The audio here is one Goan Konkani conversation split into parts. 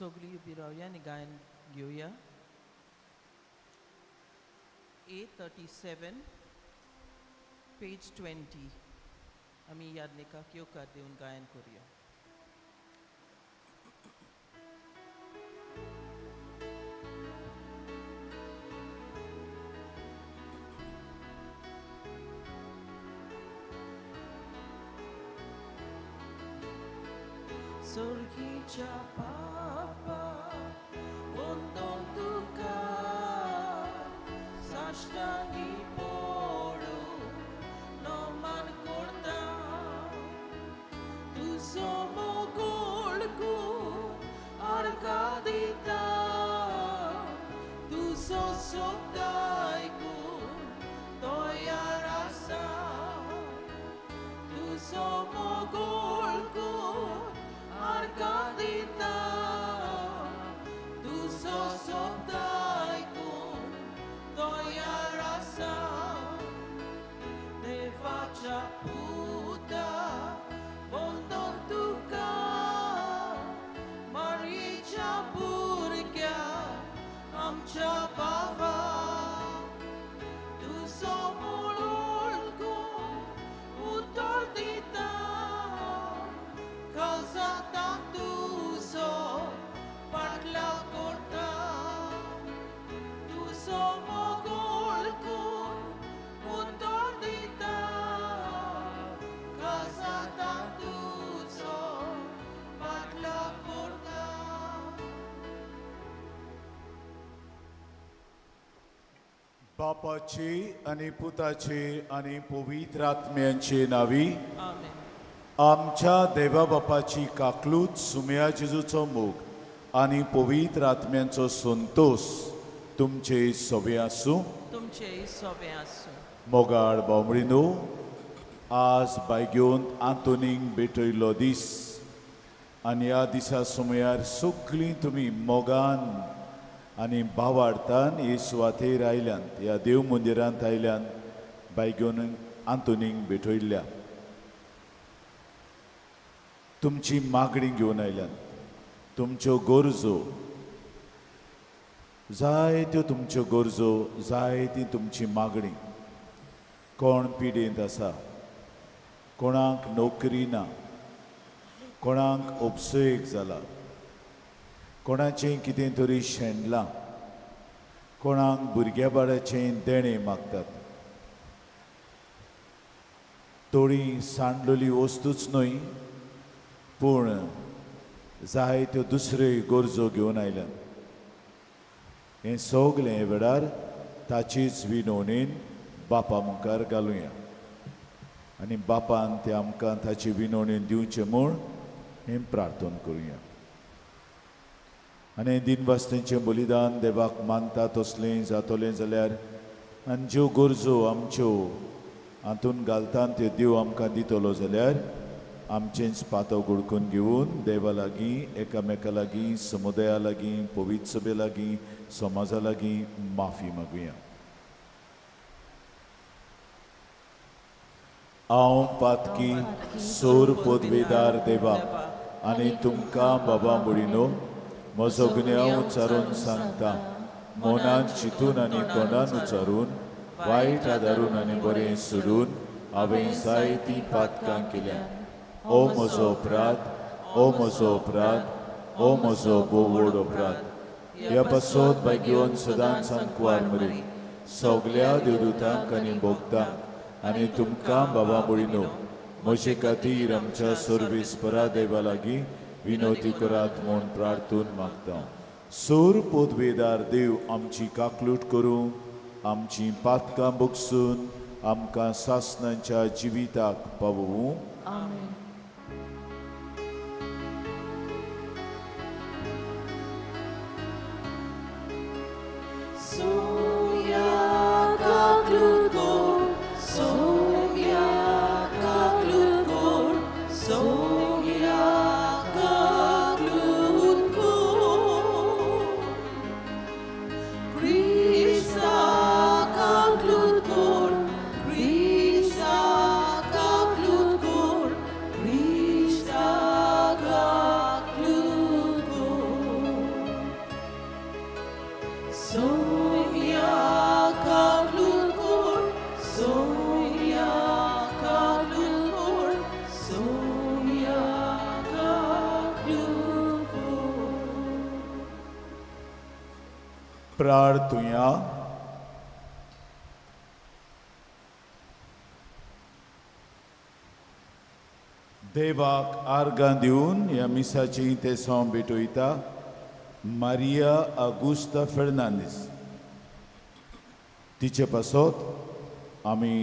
सगळीं उबी रावया आनी गायन घेवया. A37 page 20. आमी यादनिकाक येवकार दिवन गायन करुया. Sorgicha Papa, वंदन तुका, साष्टांगी पडून नमन करता. तुजो मोगोळ अर्घा दिता, तुजो शब्द आयकून तयार आसा. तुजो मोगोळ अर्घा दिता, तुजो शब्द आयकून तयार आसा. देवाच्या पुता वंदन तुका, मारयेच्या भुरग्या आमच्या बाबा. तुजो मोळ उतर दिता, काळजांत तुजो पाटला करता. तुजो मोगोळ उतर दिता, काळजांत तुजो पाटला करता. बापाची आनी पुताची आनी पवित्र आत्म्यांचे नावी. आमेन. आमच्या देवा बापाची काकलूत, सुम्या जेजूचो मोग आनी पवित्र आत्म्यांचो संतोष तुमचे सोबे आसूं. तुमचेय सोबे आसूं. मोगाळ बावमळीनो, आज बायगेवन आंतोनीक भेटयल्लो दीस आनी ह्या दिसा सुमयार सगळीं तुमी मोगान आनी भावार्थान हे सुवातेर आयल्यात, ह्या देव मंदिरांत आयल्यान बायगेवन आंतोनीक भेटयल्ल्या तुमची मागणी घेवन आयल्यात, तुमच्यो गरजो जायत्यो, तुमच्यो गरजो जायती तुमची मागणी. कोण पिडेंत आसा, कोणाक नोकरी ना, कोणाक उपसयेक जाला, कोणाचें कितें तरी शेणलां, कोणाक भुरग्या बाळाचें देणें मागतात. थोडी सांडलेली वस्तूच न्हय पूण जायत्यो दुसऱ्यो गरजो घेवन आयल्यात. हें सगलें वेळार ताचीच विनवणेन बापा मुखार घालुया आनी बापान ते आमकां ताची विनवणेन दिवचें म्हूण हें प्रार्थना करुया. आनी दिनवास्तेंचें बलिदान देवाक मानता तसलें जातलें जाल्यार आनी ज्यो गरजो आमच्यो हातून घालता त्यो देव आमकां दितलो जाल्यार आमचेंच पातो गुडकून घेवन देवा लागीं, एकामेका लागीं, समुदाया लागीं, पवित्र सभे लागीं, समाजा लागीं माफी मागुया. हांव पातकी सोर पदवेदार देवा आनी तुमकां बाबा मुडिनो म्हजो गुन्यांव उच्चारून सांगता. मनान चिंतून आनी तोंडान उच्चारून, वायट आदारून आनी बरें सोडून हांवें जायतीं पातकां केल्या. ओ म्हजो अपराध, ओ म्हजो अपराध, ओ म्हजो भोव व्हड अपराध. ह्या पासत भाग्यवन सदांच सांकवार मरी सगल्या देवदूतांक आनी भोगतांक आनी तुमकां बाबा मुळिनो म्हजे खातीर आमच्या सर्वेस्परा देवा लागीं विनवती करात म्हूण प्रार्थून मागता. सोर पोदवेदार देव आमची काकलूट करूं, आमची पातकां बगसून आमकां सासणाच्या जिविताक पावोवं. आमेन. Soya kaklut kor, soya kaklut kor, soya kaklut kor. Krista kaklut kor, Krista kaklut kor, Saumya काकलूत Saumya काकलूत Saumya काकलूत. प्रार्थुया. देवाक आर्गां दिवन ह्या मिसाची तेसांव भेटयता मारिया आगुस्ता फेर्नांदीस. तिचे पासत आमी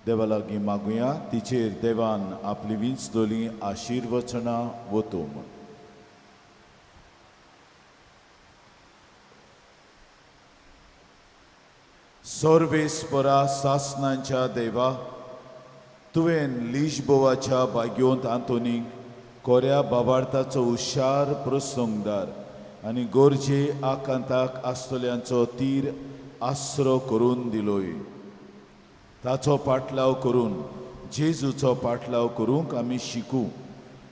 देवा लागीं मागुया तिचेर देवान आपली विंचलोली आशिर्वचनां वतूं म्हूण. सर्वेस्परा सासनांच्या देवा, तुवें लिजबोवाच्या भाग्योंत आंतोनीक कोऱ्या बाबार्थाचो हुशार प्रसंगदार आनी गरजे आकांताक आसतल्यांचो तीर आसरो करून दिलोय. ताचो पाटलाव करून जेजूचो पाटलाव करूंक आमी शिकूं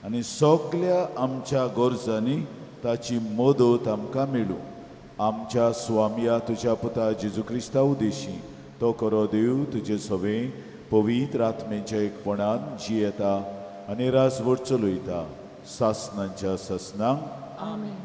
आनी सगल्या आमच्या गरजांनी ताची मदत आमकां मेळूं. आमच्या स्वामया तुज्या पुता जेजू क्रिस्ता उदेशी तो करो देव तुजे सवे पवित्र आत्मेच्या एकपणान जियेता आनी राजवट चलयता सासनांच्या सासनांक. आमेन.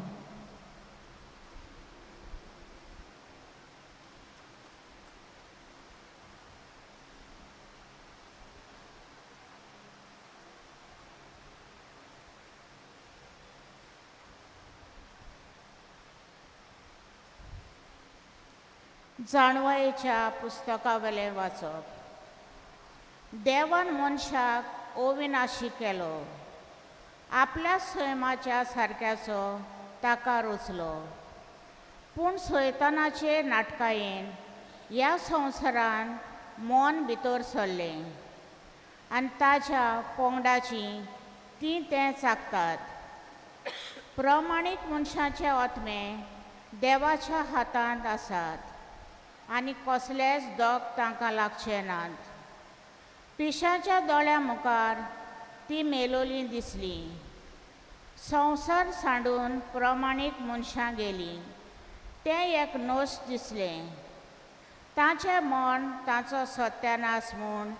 जाणवायेच्या पुस्तकावेलें वाचप. देवान मनशाक अविनाशी केलो, आपल्या सैमाच्या सारक्याचो ताका रचलो. पूण सैतानाचे नाटकायेन ह्या संवसारान मन भितर सरलें आनी ताच्या पोंगडाची तीं तें चाकतात. प्रमाणीक मनशाचे आत्मे देवाच्या हातांत आसात आनी कसलेच दोग तांकां लागचे नात. पिशाच्या दोळ्या मुखार ती मेलोली दिसली. संवसार सांडून प्रमाणीक मनशां गेलीं तें एक नोस दिसलें. तांचें मन तांचो सत्यानाश म्हूण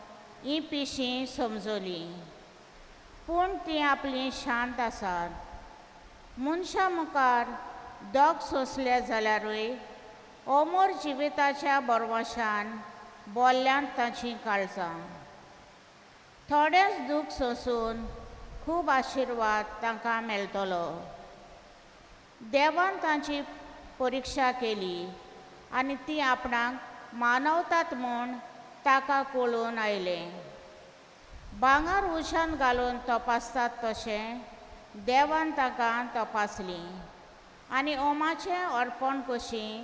ही पिशीं समजलीं. पूण तीं आपलीं शांत आसात. मनशां मुखार दोग सोंसले जाल्यारूय अमर जिविताच्या बरवशान बोल्ल्यांत तांचीं काळजां. थोडेंच दूख सोंसून खूब आशिर्वाद तांकां मेळटलो. देवान तांची परिक्षा केली आनी ती आपणाक मानवतात म्हूण ताका कळून आयलें. भांगर उशांत घालून तपासतात तशें देवान तांकां तपासलीं आनी ओमाचें अर्पण कशीं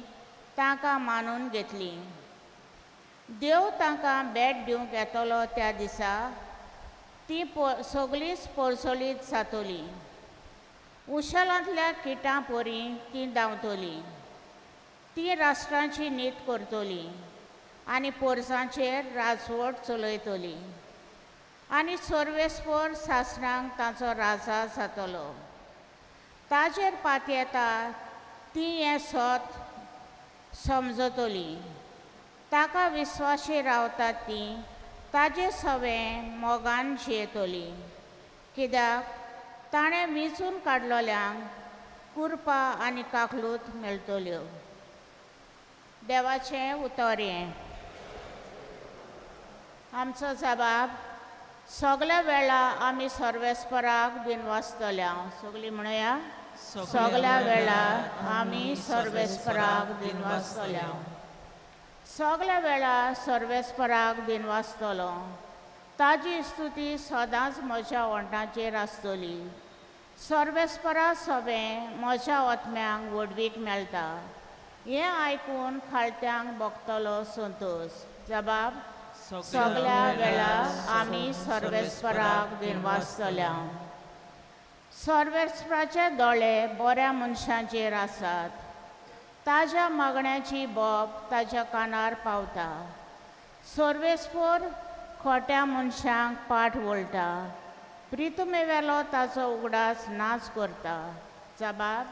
तांकां मानून घेतलीं. देव तांकां भेट दिवंक येतलो त्या दिसा ती सगळींच परसळीत जातलीं. उशेलांतल्या किटां परी तीं धांवतलीं. तीं राष्ट्रांची नीत करतलीं आनी पोरसांचेर राजवट चलयतलीं आनी सर्वेस्पर सासणांक तांचो राजा जातलो. ताजेर पातयेता ती हें सत समजतलीं. ताका विस्वाशी रावतात तीं ताजे सवें मोगान जियेतलीं. कित्याक ताणें विंचून काडलोल्यांक कुरपा आनी काकलूत मेळटल्यो. देवाचें उतर हें. आमचो जबाब सगल्या वेळा आमी सर्वेस्पराक दिनवासतल्या. सगळीं म्हणया, सगल्या वेळा आमी सर्वेस्पराक दिनवासतल्या. सगल्या वेळा सर्वेस्पराक दिनवासतलो. ताजी स्तुती सदांच म्हज्या ओंठाचेर आसतली. सर्वेस्परा सवें म्हज्या आत्म्यांक व्हडवीक मेळटा. हें आयकून खालत्यांक भोगतलो संतोश. जबाब सगल्या वेळा आमी सर्वेस्पराक दिनवासतल्या. सर्वेस्पराचे दोळे बऱ्या मनशांचेर आसात. ताज्या मागण्याची बोब ताज्या कानार पावता. सर्वेस्पर खोट्या मनशांक पाठ वळटा. प्रितुमेवेलो ताचो उगडास नाच करता. जबाब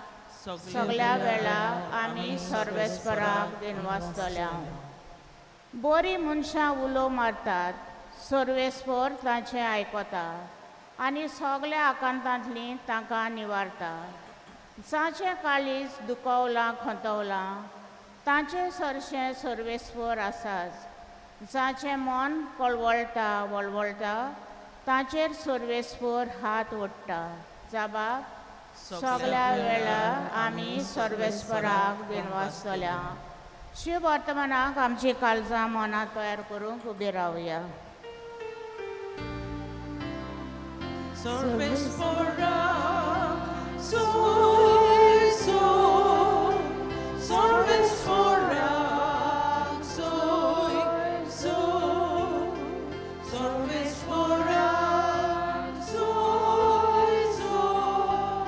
सगल्या वेळा आमी सर्वेस्पराक दिनवासतल्या. बरीं मनशां उलो मारतात, सर्वेस्पर तांचें आयकता आनी सगल्या आकांतांतलीं तांकां निवारता. जाचें काळीज दुखवलां खंतवलां तांचें सरशें सर्वेस्पर आसाच. जाचें मन कळवळटा वळवळटा ताचेर सर्वेस्पर हात ओडटा. जाबाब, सगल्या वेळा आमी सर्वेस्पराक दिनवासतल्या. शिव वर्तमानाक आमची काळजां मनां तयार करूंक उबी रावया. सर्वेस्पराक सोय सोय, सर्वेस्पराक सोय सोय, सर्वेस्पराक सोय सोय,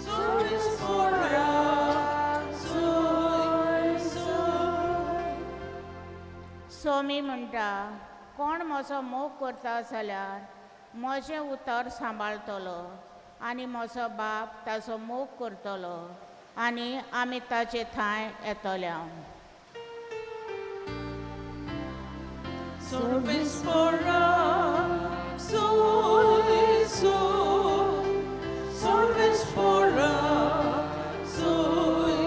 सर्वेस्पराक सोय सोय. सोमी म्हणटा, कोण म्हजो मोग करता जाल्यार म्हजें उतर सांबाळटलो आनी म्हजो बाप ताचो मोग करतलो आनी आमी ताचे थंय येतले. सर्वेस्पराक सोय सोय, सर्वेस्पराक सोय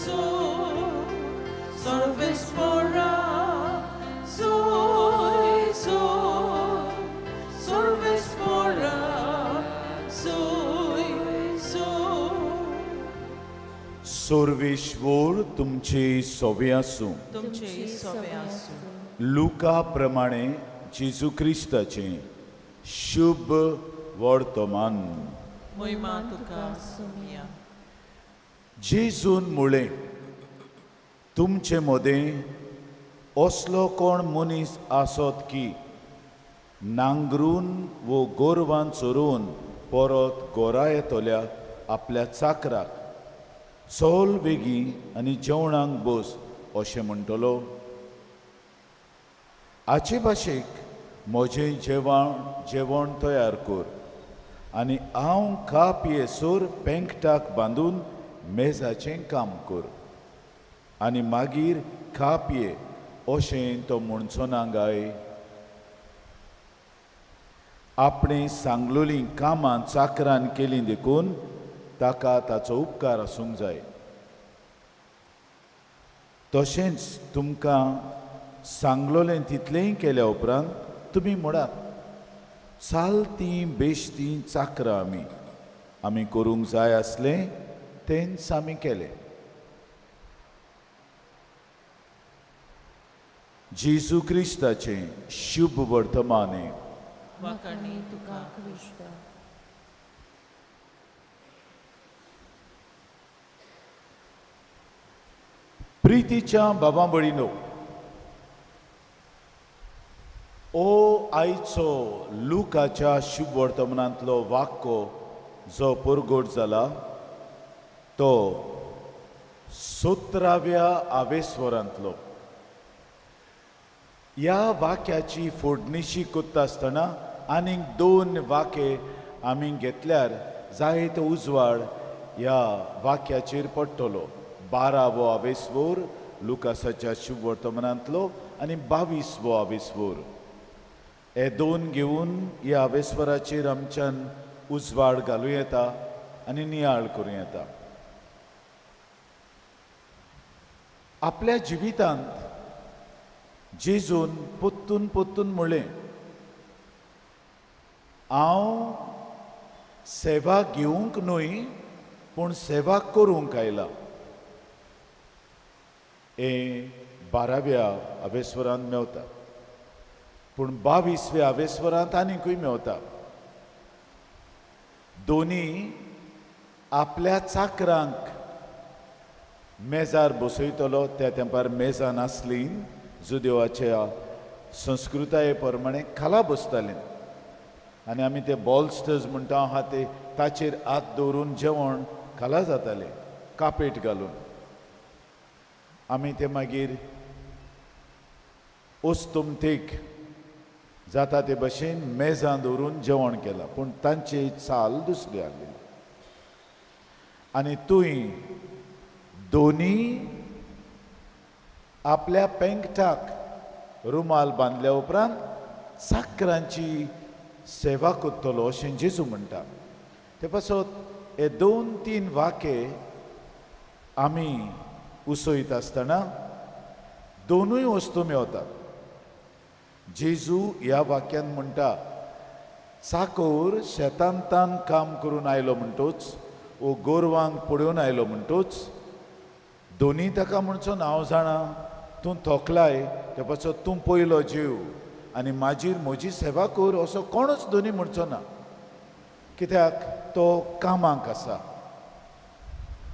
सोय, सर्वेस्पराक सोय सोय, सर्वेस्पराक सोय सोय. सर्वेश्वर तुमचे सोवे आसूं. तुमचे सोबे आसूं. लुका प्रमाणे जेजू क्रिस्ताचें शुभ वर्तमान. मोहिमा तुका सोमिया. जेजून म्हळें, तुमचे मदें असलो कोण मनीस आसत की नांगरून वो गोरवान चरोवन परत गोरा येतल्या आपल्या चाकराक चल बेगी आनी जेवणाक बस अशें म्हणटलो? हाचे भाशेक म्हजें जेवण तयार कर आनी हांव खा पियेसर पेंकटाक बांदून मेजाचें काम कर आनी मागीर खा पिये अशें तो म्हणचो ना गाय? आपणें सांगलोलीं कामां चाकरान केलीं देखून ताका ताचो उपकार आसूंक जाय. तशेंच तुमकां सांगलोलें तितलेंय केल्या उपरांत तुमी म्हणात, चालतीं बेश्टीं चाकरां आमी करूंक जाय आसलें तेंच आमी केलें. जेजू क्रिस्ताचें शुभ वर्तमान. वाखाणी तुका क्रिस्त. प्रितीच्या बाबा भयणीनो, ओ आयचो लुकाच्या शुभ वर्तमानांतलो वाक्य जो परगट जाला तो 17व्या आवेस्वरांतलो. ह्या वाक्याची फोडणिशी करता आसतना आनीक दोन वाक्य आमी घेतल्यार जायतो उजवाड ह्या वाक्याचेर पडटलो. 12वो आवेस्वर लुकासाच्या शुभ वर्तमानांतलो आनी 22वो आवेस्वर, हे दोन घेवन ह्या आवेस्वराचेर आमच्यान उजवाड घालूं येता आनी नियाळ करूं येता. आपल्या जिवितांत जेजून पोत्तून पोत्तून म्हणलें, हांव सेवा घेवंक न्हय पूण सेवा करूंक आयला. हें 12व्या आवेस्वरांत मेवता, पूण 22व्या आवेस्वरांत आनीकूय मेवता. दोनी आपल्या चाकरांक मेजार बसयतलो. त्या तेंपार मेजां नासलीं, जुदेवाच्या संस्कृताये प्रमाणे खाला बसतालीं आनी आमी ते बॉलस्टर्स म्हणटा आहा ते ताचेर हात दवरून जेवण खाला जातालें, कापेट घालून. आमी ते मागीर ओस्तुमतेक जाता ते भशेन मेजां दवरून जेवण केलां, पूण तांची चाल दुसरी आसली. आनी तुंय दोनी आपल्या पेंकटाक रुमाल बांदल्या उपरांत चाकरांची सेवा करतलो अशें जेजू म्हणटा. ते पासत हे दोन तीन वाक्य आमी उसयत आसतना दोनूय वस्तू मेवतात. जेजू ह्या वाक्यान म्हणटा, चाकोर शेतांतान काम करून आयलो म्हणटूच वो गोरवांक पळोवन आयलो म्हणटूच दोनी ताका म्हणचो ना, हांव जाणा तूं थोकलाय, ते पासत तूं पयलो जेव आनी मागीर म्हजी सेवा कर, असो कोणूच दोनी म्हणचो ना. कित्याक तो कामाक आसा,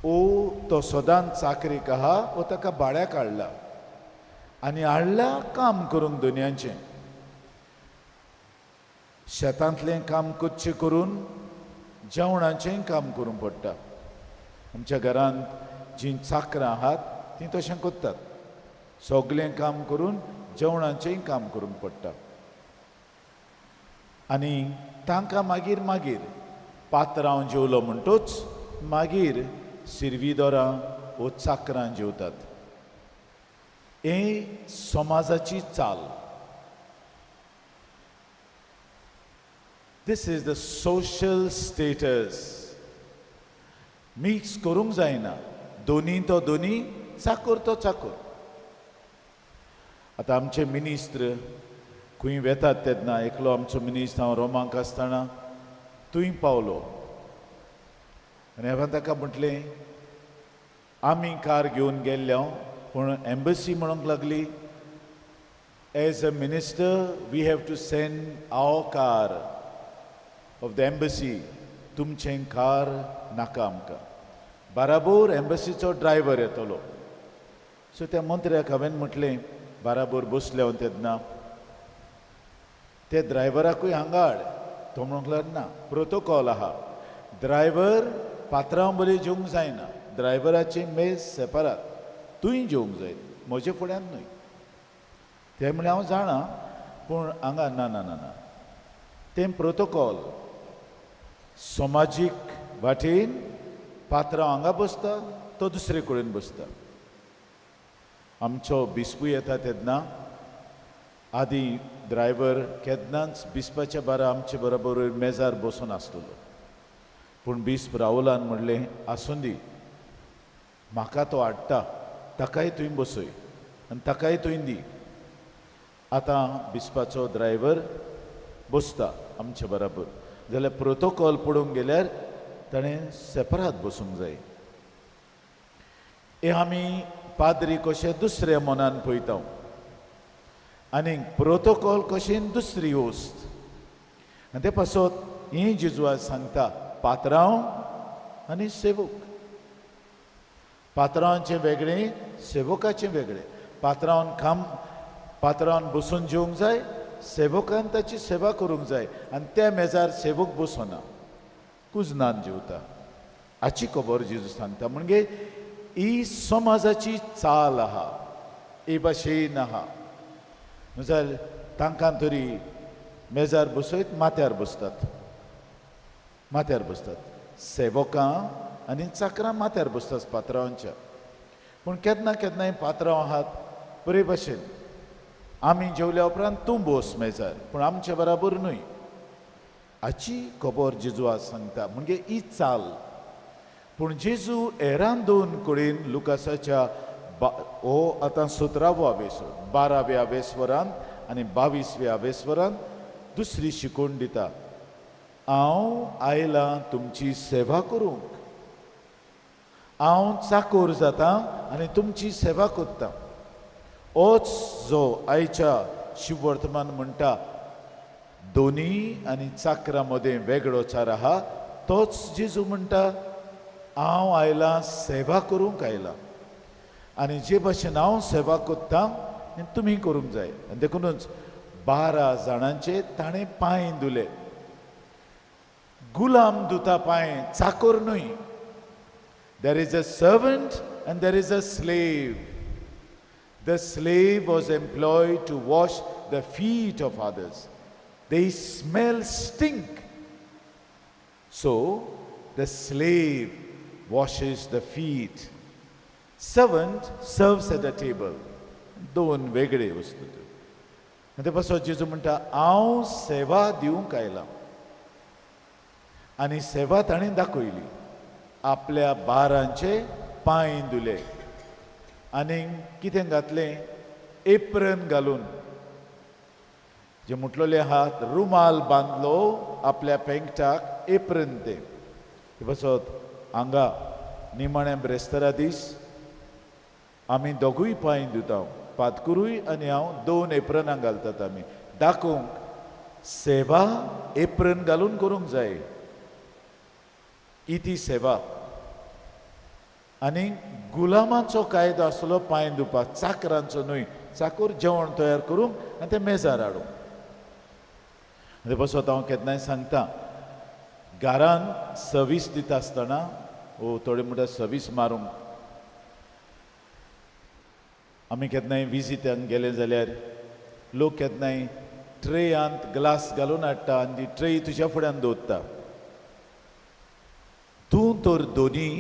ओ तो सदांच चाकरीक आहा, वो ताका भाड्याक हाडला आनी हाडला काम करूंक. दोनयांचें शेतांतलें काम करचें करून जेवणाचेंय काम करूंक पडटा. आमच्या घरांत जीं चाकरां आहात तीं तशें करतात, सगलें काम करून जेवणाचेंय काम करूंक पडटा. आनी तांकां मागीर मागीर पात्रांव जेवलो म्हणटूच मागीर सिरवीदोरां वो चाकरां जेवतात. हें समाजाची चाल. This is the social status. Mix करूंक जायना, दोनी तो दोनी, चाकोर तो चाकोर. आतां आमचे मिनिस्त्र खंय वेतात तेन्ना, एकलो आमचो मिनिस्त्र हांव रोमाक आसतना थंय पावलो आनी हांवें ताका म्हटलें, आमी कार घेवन गेल्ले पूण एम्बसी म्हणूंक लागली, as a minister we have to send our car of the embassy, तुमचें कार नाका आमकां. बाराबोर एम्बसीचो ड्रायव्हर येतलो. सो त्या मंत्र्याक हांवें म्हटलें, बाराबोर बसले हांव तेन्ना, ते ड्रायव्हराकूय हांगा हाड. तो म्हणूंक लागलो ना, प्रोटोकॉल आहा, ड्रायव्हर पात्रांव बरी जेवंक जायना, ड्रायव्हराचें मेज सेपरात, तूंय जेवंक जाय, म्हजे फुड्यान न्हय. ते म्हणलें हांव जाणा पूण हांगा ना ना ना ना, तें प्रोटोकॉल. समाजीक वाटेन पात्रांव हांगा बसता, तो दुसरे कडेन बसता. आमचो बिस्पूय येता तेन्ना आदी ड्रायव्हर केन्नाच बिस्पाच्या बारा आमचे बरोबर मेजार बसून आसतलो, पूण बिस्प राहुलान म्हणलें आसूं दी, म्हाका तो हाडटा, ताकाय थंय बसय आनी ताकाय थंय दी. आतां बिस्पाचो ड्रायव्हर बसता आमचे बराबर, जाल्यार प्रोटोकॉल पळोवंक गेल्यार ताणें सेपरात बसूंक जाय. हें आमी पाद्री कशें दुसऱ्या मनान पळयता आनी प्रोटोकॉल कशें दुसरी वस्त. आनी ते पासत ही जेजू आज सांगता, पात्रांव आनी सेवक. पात्रांवाचें वेगळें, सेवकाचें वेगळें. पात्रांवान काम, पात्रांवान बसून जेवंक जाय, सेवकान ताची सेवा करूंक जाय. आनी त्या मेजार सेवक बसना, कुजनान जेवता. हाची खबर जेजू सांगता. म्हणजे ही समाजाची चाल आहा, ही भाशेन आहा. जाल्यार तांकां तरी मेजार बसयत माथ्यार बसतात, माथ्यार बसतात सेवकां आनी चाकरां माथ्यार बसतात पात्रांवांच्या. पूण केन्ना केन्नाय पात्रांव आहात बरे भाशेन, आमी जेवल्या उपरांत तूं बस मेजार, पूण आमचे बराबर न्हय. हाची खबर जेजू आज सांगता. म्हणजे ही चाल. पूण जेजू हेरान दोन कडेन लुकासाच्या हो आतां सतरावो आवेसवर, 12व्या आवेस्वरांत आनी 22व्या आवेस्वरांत दुसरी शिकवण दिता. हांव आयलां तुमची सेवा करूंक, हांव चाकोर जाता आनी तुमची सेवा करता. होच जो आयच्या शिववर्तमान म्हणटा दोनी आनी चाकरां मदें वेगळो चार आहा, तोच जेजू म्हणटा हांव आयलां सेवा करूंक आयलां आनी जे भाशेन हांव सेवा करता तुमी करूंक जाय. आनी देखूनच 12 जाणांचे ताणें पांय धुले. गुलाम धुता पांय, चाकोर न्हय. There is a servant and there is a slave. The slave was employed to wash the feet of others. They smell stink. So the slave washes the feet. Servant serves at the table. दोन वेगळे वस्तू त्यो. आनी ते पासत जेजू म्हणटा, हांव सेवा दिवंक आयलां. आनी सेवा ताणें दाखयली, आपल्या बारांचे पांय धुले आनी कितें घातलें, एप्रन घालून, जे म्हटलेले आहात रुमाल बांदलो आपल्या पेंकटाक, एप्रन तें. ते पासत हांगा निमाण्या ब्रेस्तारा दीस आमी दोगूय पांय धुता, पादकुरूय आनी हांव, दोन एप्रनां घालतात आमी, दाखोवंक सेवा एप्रन घालून करूंक जाय. ही ती सेवा. आनी गुलामाचो कायदो आसलो पांय धुवपाक, चाकरांचो न्हय. चाकूर जेवण तयार करूंक आनी तें मेजार हाडूंक. आनी बसत हांव केन्नाय सांगता, घरान सर्वीस दिता आसतना ओ थोडे म्हणटा सर्वीस मारूंक, आमी केन्नाय विजिटांक गेले जाल्यार लोक केन्नाय ट्रेयांत ग्लास घालून हाडटा आनी ती ट्रे तुज्या फुड्यान दवरता. तूं तर दोनी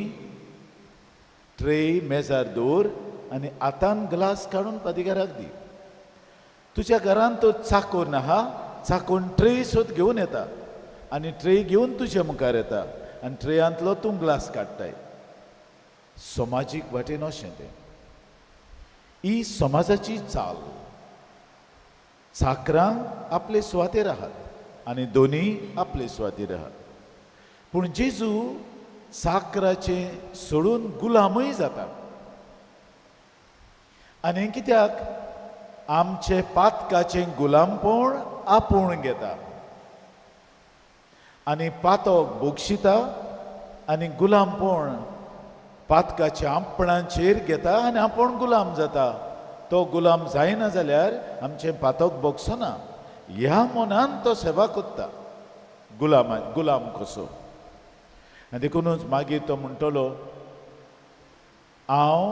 ट्रे मेजार दवर आनी हातान ग्लास काडून पादिकाराक दी. तुज्या घरान तो चाकोर आहा, चाकोन ट्रे सोद घेवन येता आनी ट्रे घेवन तुज्या मुखार येता आनी ट्रेयांतलो तूं ग्लास काडटाय. समाजीक वाटेन अशें तें, ही समाजाची चाल. चाकरां आपले सुवातेर आहात आनी दोनी आपले सुवातेर आहात. पूण जेजू चाकराचें सोडून गुलामूय जाता. आनी कित्याक आमचे पातकाचें गुलामपण आपूण घेता आनी पातक बक्षिता आनी गुलामपण पातकाच्या आपणाचेर घेता आनी आपूण गुलाम जाता. तो गुलाम जायना जाल्यार आमचें पातक बगसना. ह्या मनान तो सेवा करता, गुलामा गुलाम कसो. आनी देखुनूच मागीर तो म्हणटलो, हांव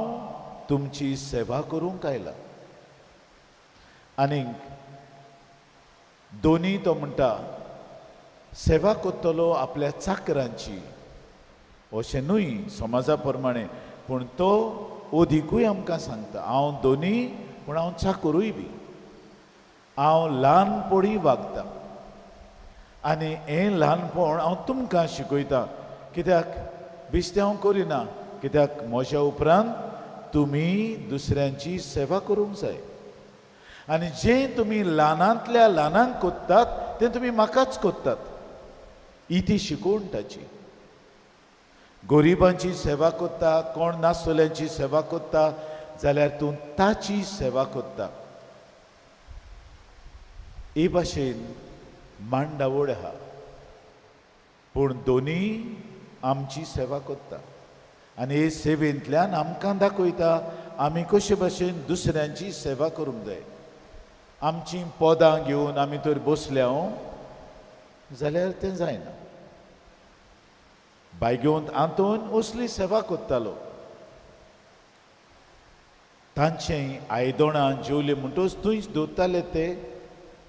तुमची सेवा करूंक आयला. आनी दोनी तो म्हणटा सेवा करतलो आपल्या चाकरांची, अशें न्हय समाजा प्रमाणे, पूण तो अदिकूय आमकां सांगता, हांव दोनी पूण हांव चाकरूय बी, हांव ल्हानपणी वागता आनी हें ल्हानपण हांव तुमकां शिकयता. कित्याक बेश्टें हांव करिना, कित्याक म्हज्या उपरांत तुमी दुसऱ्यांची सेवा करूंक जाय. आनी जें तुमी ल्हानांतल्या ल्हानांक कोत्तात तें तुमी म्हाकाच कोत्तात. ही ती शिकवण ताची. गरिबांची सेवा करता, कोण नासतल्यांची सेवा करता जाल्यार तूं ताची सेवा करता. हे भाशेन मांडावळ आहा, पूण दोनी आमची सेवा करता आनी हे सेवेंतल्यान आमकां दाखयता आमी कशे भाशेन दुसऱ्यांची सेवा करूंक जाय. आमची पदां घेवन आमी तर बसल्या जाल्यार तें जायना. बायगेवंत आंतोन असली सेवा करतालो. तांचें आयदोणां जेवले म्हणटकच थंयच धुताले ते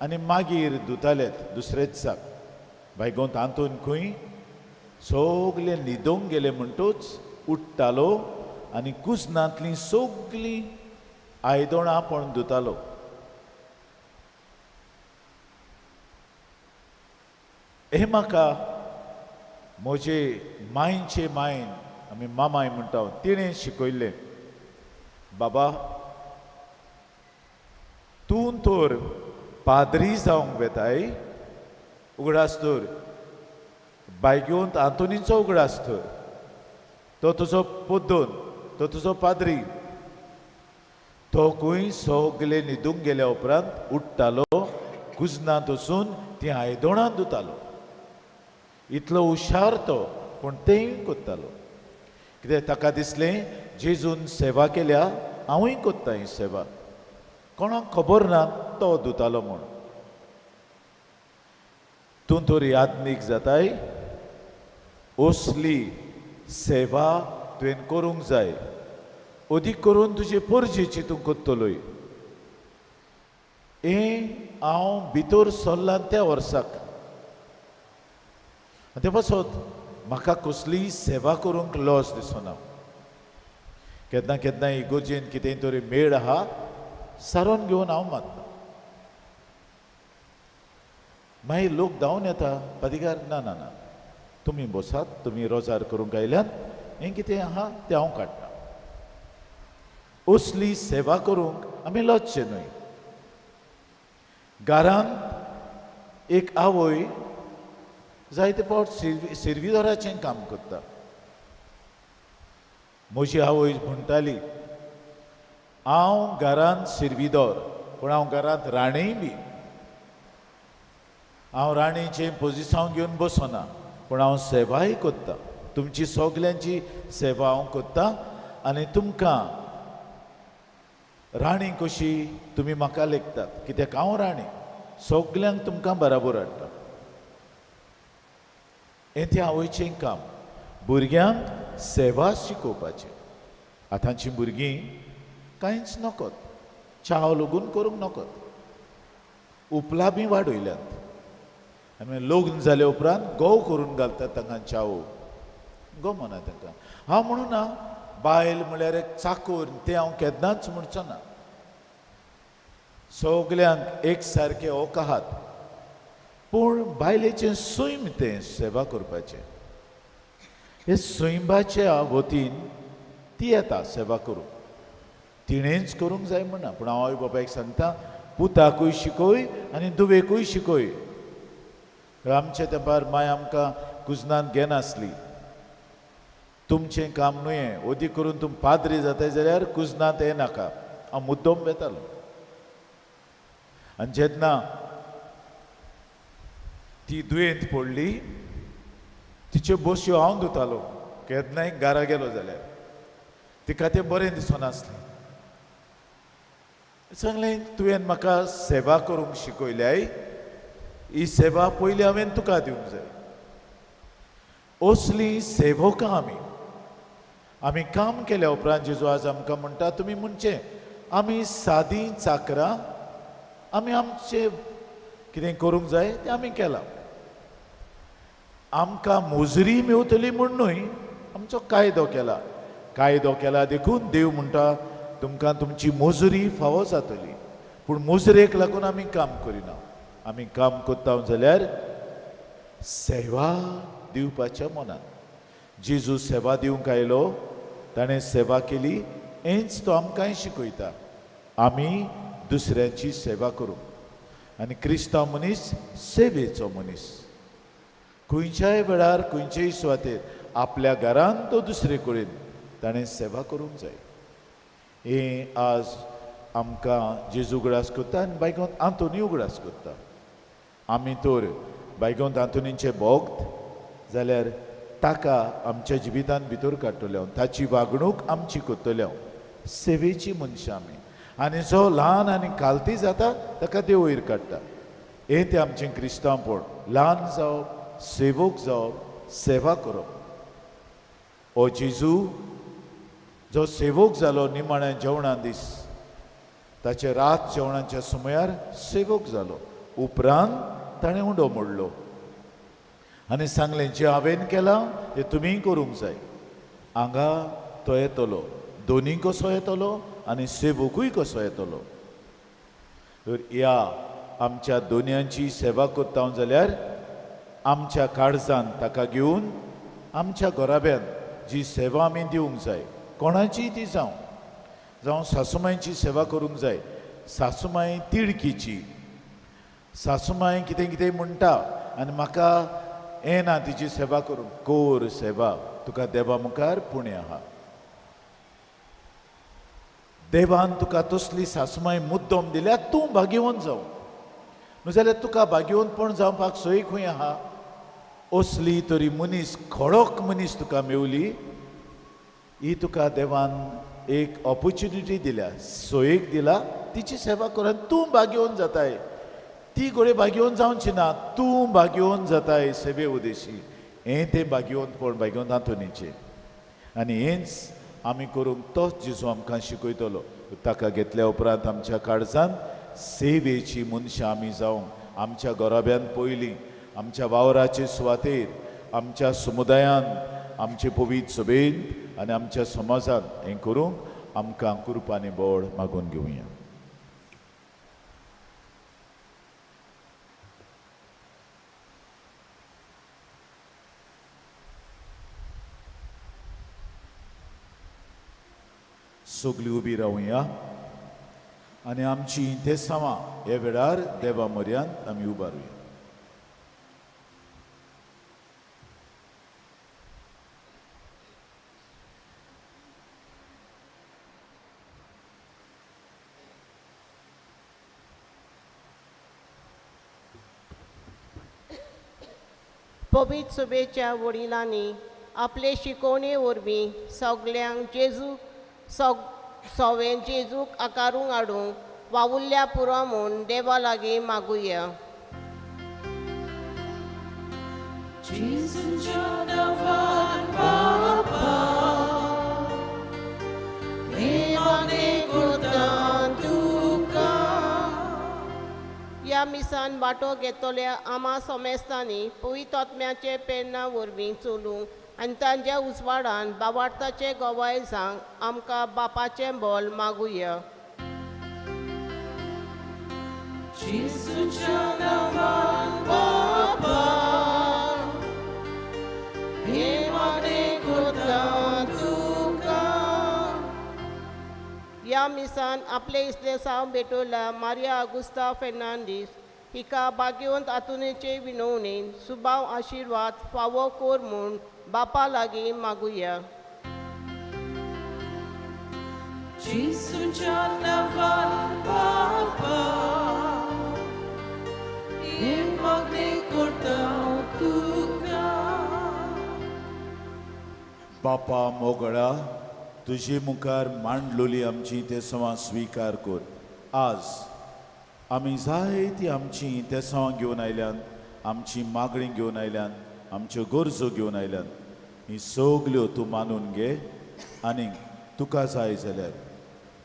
आनी मागीर धुताले दुसरेच दिसाक. बायगोंत आंतोन खंय सगले न्हिदोंक गेले म्हणटूच उठ्ठालो आनी कुजनांतलीं सगलीं आयदोणां आपूण धुतालो. हें म्हाका म्हजे मांयचे मायन, आमी मामाय म्हणटा, तिणें शिकयल्लें, बाबा तूं तर पाद्री जावंक वेताय, उगडास तर बायगेवंत आंतोनीचो उगडास तर, तो तुजो पोद्दोन, तो तुजो पाद्री, तो खंय सगले न्हिदूंक गेल्या उपरांत उठ्ठालो, कुजनांत वचून तीं आयदोणां धुतालो. इतलो हुशार तो, पूण तेंय करतालो. कित्याक ताका दिसलें जेजून सेवा केल्या, हांवूय करता ही सेवा, कोणाक खबर ना तो धुतालो म्हूण. तूं तर याज्ञीक जाताय, असली सेवा तुवें करूंक जाय, अदीक करून तुजे परजेची तूं करतलोय. हें हांव भितर सरलां त्या वर्साक. आनी ते पासत म्हाका कसलीय सेवा करूंक लॉस दिसना. केन्ना केन्ना इगोर्जेन कितें तरी मेळ आहा सारोन घेवन हांव मारता. मागीर लोक धांवन येता, पादिगार ना ना ना तुमी बसात, तुमी रोजार करूंक आयल्यात, हें कितें आहा तें हांव काडटा. असली सेवा करूंक आमी लजचे न्हय. घरांत एक आवय जायते फावट सिर्विदोराचें काम करता. म्हजी आवय म्हणटाली, हांव घरांत सिर्विदोर, पूण हांव घरांत राणीय बी. हांव राणीचें पोजिसांव घेवन बसना, पूण हांव सेवाय करता. तुमची सगल्यांची सेवा हांव करता आनी तुमकां राणी कशी तुमी म्हाका लेखतात, कित्याक हांव राणी, सगल्यांक तुमकां बराबर हाडटा. हें तें आवयचें काम, भुरग्यांक सेवा शिकोवपाचें. आतांचीं भुरगीं कांयच नकत, चाव लगून करूंक नकत, उपला बी वाडयल्यात आनी लग्न जाले उपरांत घोव करून घालतात तांकां चाव, गमना तांकां. हांव म्हणून ना बायल म्हळ्यार एक चाकूर, तें हांव केन्नाच म्हणचो ना. सगल्यांक एक सारके हक आहात, पूण बायलेचें सैम तें सेवा करपाचें. हे सैमाच्या वतीन ती येता सेवा करूंक, तिणेंच करूंक जाय म्हणना. पूण हांव आवय बापायक सांगता, पुताकूय शिकय आनी धुवेकूय शिकय. आमच्या तेंपार माय आमकां कुजनांत घेनासली. तुमचें काम न्हय हें, अदीक करून तूं पाद्री जाताय जाल्यार कुजनांत येनाका. हांव मुद्दम वेतालो. आनी जेन्ना ती दुयेंत पडली, तिच्यो बश्यो हांव धुतालो केन्नाय घरा गेलो जाल्यार. तिका तें बरें दिसनासलें. सांगलें, तुवें म्हाका सेवा करूंक शिकयल्याय, ही सेवा पयलीं हांवें तुका दिवंक जाय. असली सेवकां आमी. आमी काम केल्या उपरांत जेजू आज आमकां म्हणटा, तुमी म्हणचें आमी सादी चाकरां, आमी आमचें कितें करूंक जाय तें आमी केलां, आमकां मोजरी मेवतली म्हूण न्हय, आमचो कायदो केला. कायदो केला देखून देव म्हणटा तुमकां तुमची मोजरी फावो जातली. पूण मोजरेक लागून आमी काम करिना. आमी काम करता जाल्यार सेवा दिवपाच्या मनान. जेजू सेवा दिवंक आयलो, ताणें सेवा केली, हेंच तो आमकांय शिकयता. आमी दुसऱ्यांची सेवा करूंक. आनी क्रिस्तांव मनीस सेवेचो मनीस. खंयच्याय वेळार खंयचेय सुवातेर आपल्या घरांत तो दुसरे कडेन ताणें सेवा करूंक जाय. हें आज आमकां जेजू उगडास करता आनी बायगोंत आंतोनी उगडास करता. आमी तर बायगोंत आंतोनीचे भोक्त जाल्यार ताका आमच्या जिवितांत भितर काडटले हांव, ताची वागणूक आमची करतले हांव. सेवेची मनशां आमी. आनी जो ल्हान आनी खालती जाता ताका देव वयर काडटा. हें तें आमचें क्रिस्तांवपण, ल्हान जावप, सेवक जावप, सेवा करप. हो जेजू जो सेवक जालो निमाण्या जेवणा दीस, ताचे रात जेवणाच्या समयार सेवक जालो. उपरांत ताणें उंडो मोडलो आनी सांगलें, जें हांवें केलां तें तुमीय करूंक जाय. हांगा तो येतलो, दोनी कसो येतलो आनी सेवकूय कसो येतलो. तर ह्या आमच्या दोनयांची सेवा करता जाल्यार आमच्या काळजान ताका घेवन आमच्या घराब्यांत जी सेवा आमी दिवंक जाय, कोणाचीय ती जावं, जावं सासूमांयची सेवा करूंक जाय. सासूमांय तिडकीची, सासूमांय कितें कितें म्हणटा आनी म्हाका येना तिची सेवा करूंक. कोर सेवा, तुका देवा मुखार पुण्य आहा. देवान तुका तसली सासूमांय मुद्दम दिल्या, तूं भाग्यवंत जावं. न्हू जाल्यार तुका भाग्यवंतपण जावपाक सोय खंय आहा? असली तरी मनीस, खडक मनीस तुका मेवली, ही तुका देवान एक ऑपोर्चुनिटी दिल्या, सोयेक दिला, तिची सेवा कर आनी तूं भाग्यवंत जाताय. ती घोडे भाग्यवंत जावची ना, तूं भाग्यवंत जाताय सेवे उदेशी. हें तें भाग्यवंतपण भाग्यवंत आंतोनीचें. आनी हेंच आमी करूंक तोच जेजू आमकां शिकयतलो. ताका घेतल्या उपरांत आमच्या काळजान सेवेची मनशां आमी जावंक, आमच्या घराब्यांत पयलीं, आमच्या वावराचे सुवातेर, आमच्या समुदायांत, आमचे पवित्र सभेंत आनी आमच्या समाजांत हें करूंक आमकां कृपा आनी बळ मागून घेवया. सगळीं उबी रावया आनी आमची इंतेसांवां ह्या वेळार देवा म्हऱ्यांत आमी उबारुया. पवित्र सभेच्या वडिलांनी आपले शिकवणे वरवीं सगल्यांक जेजू सवें जेजूक आकारूंक हाडूंक वावुरल्या पुरो म्हूण देवा लागीं मागुया. ह्या मिसान वांटो घेतल्या आमा समेस्तांनी पवित्र आत्म्याचे प्रेरणा वरवीं चलूंक आनी तांच्या उजवाडान बावार्थाचे गवाय जावंक आमकां बापाचें बल मागुया. ह्या मिसान आपले इसले साव भेटवला मारिया आगुस्ता फेर्नांडीस हिका भाग्यवंत आतुनेचे विनवणेन सुबाव आशिर्वाद फावो कोर म्हूण बापा लागीं मागुया. बापा मोगळा, तुजे मुखार मांडलोली आमची तेसांवां स्विकार कर. आज आमी जायती आमची तेसांवां घेवन आयल्यान, आमची मागणी घेवन आयल्यान, आमच्यो गरजो घेवन आयल्यान, ही सगल्यो तूं मानून घे आनी तुका जाय जाल्यार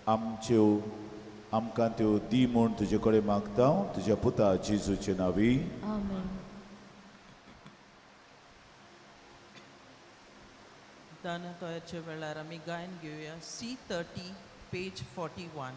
आमच्यो आमकां त्यो दी म्हूण तुजे कडेन मागता हांव, तुज्या पुता जेजूचे नांवी. आमेन. दान तोयाच्या वेळार आमी गायन घेवया C30 page 41.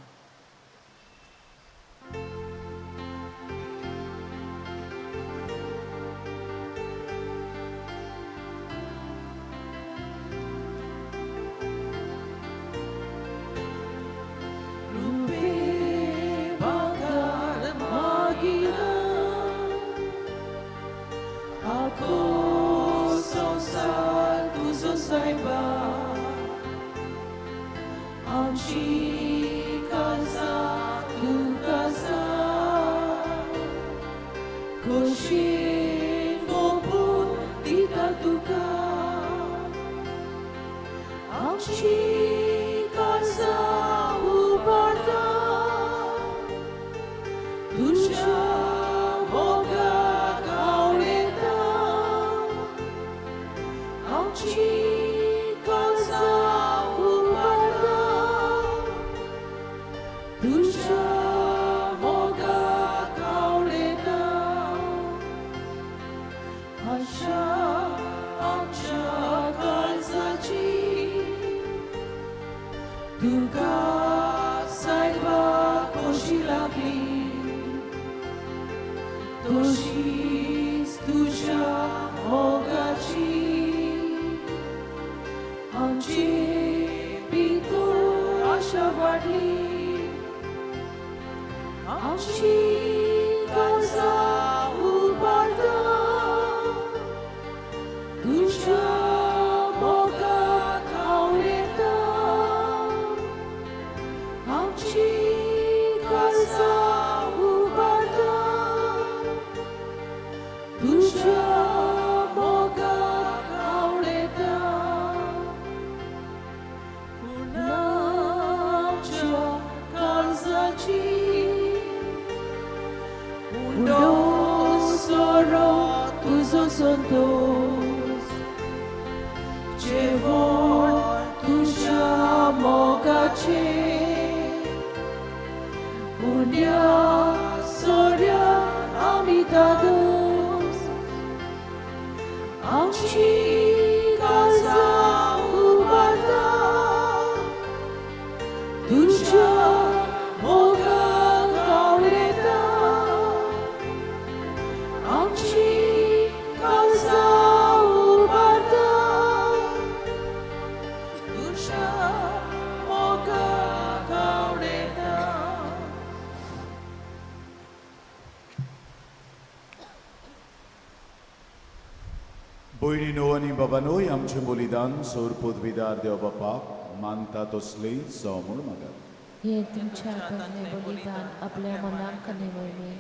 भयणीनो आनी बाबानोय आमचें बलिदान सोर पदवीदार देव बापाक मानता तसलें जावं म्हूण मागात. हे तुमच्या हातांतलें बलिदान आपल्या मनाक आनी वरवीं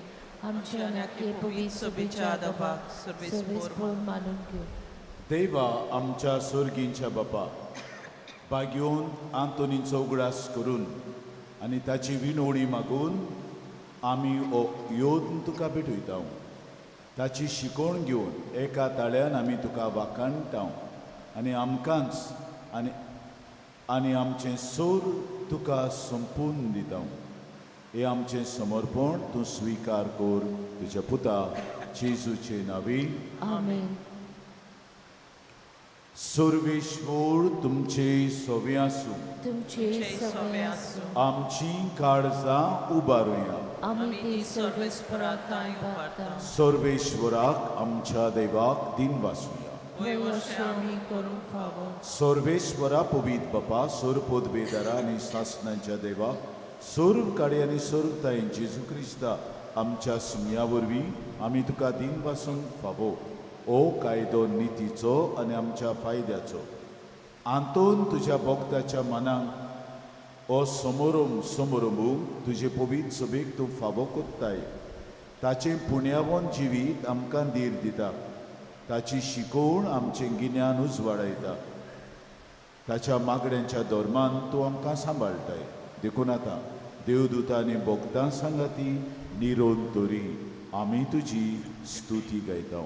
आमच्या आनी पवित्र सभेच्या दबाक सर्वेस्पोर मानून घेवं. देवा आमच्या सोर्गींच्या बापा, भाग्योन आंतोनीचो उगडास करून आनी ताची विनवणी मागून आमी हो योद्न तुका भेटयता. ताची शिकवण घेवन एका ताळ्यान आमी तुका वाखाणटा आनी आमकांच आनी आनी आमचें सोर तुका संपून दिता. हें आमचें समर्पण तूं स्विकार कर तुज्या पुता जेजूचे नांवी. आमेन. सर्वेश्वर तुमचे सोवे आसूं. तुमचे सगळे आसूं. आमची काळजां उबारुया. आमी ती सर्वेस्परा थांय उबारता. सर्वेश्वराक आमच्या देवाक दिन वासूया. वय अशें आमी करूंक फावो. सर्वेश्वरा पवीत बापा, सोर पदवेदारा आनी सासणांच्या देवाक सोर काडे आनी सोरताय जेजू क्रिस्ता आमच्या सुमया वरवीं आमी तुका दिन वासूंक फावो. ओ कायदो नितीचो आनी आमच्या फायद्याचो आंतोन तुज्या भक्ताच्या मनाक ओ समोरम समोरंबूंक तुजे पवीत सभेक तूं फावो कोत्ताय. ताचें पुण्यावन जिवीत आमकां धीर दिता. ताची शिकोवण आमचें गिन्यान उजवाडायता. ताच्या मागण्यांच्या धर्मान तूं आमकां सांबाळटाय. देखून आतां देवदूतां आनी भक्तां सांगाती निरोन तरी आमी तुजी स्तुती गायता.